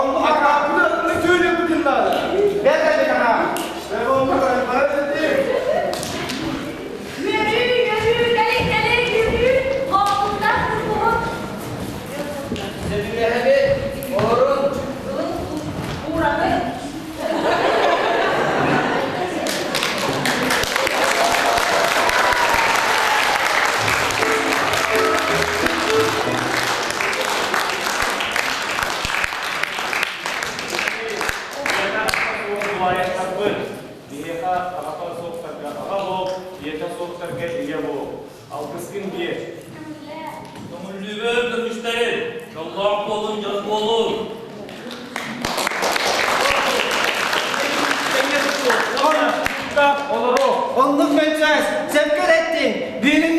Оннук Атааккыны сөйлөппүтүн наада. Бэрт эбит аһаа. Үөрүү, үөрүү, кэлин, кэлин, үөрүү, хоһууннар курбуһун. Сөбүлэһэбит, олорун. Ылын, уурабын. Тулаайахтарбыт, биһиэхэ аҕата суохтарга аҕа буол, ийэтэ суохтарга ийэ буол. Алгыскын биэр. Көҥүллүүбүн көмүстэрин, дьоллоох буолун, дьон буолун. Оннук мөлчөөс, сөпкө эттиҥ. Бүгүн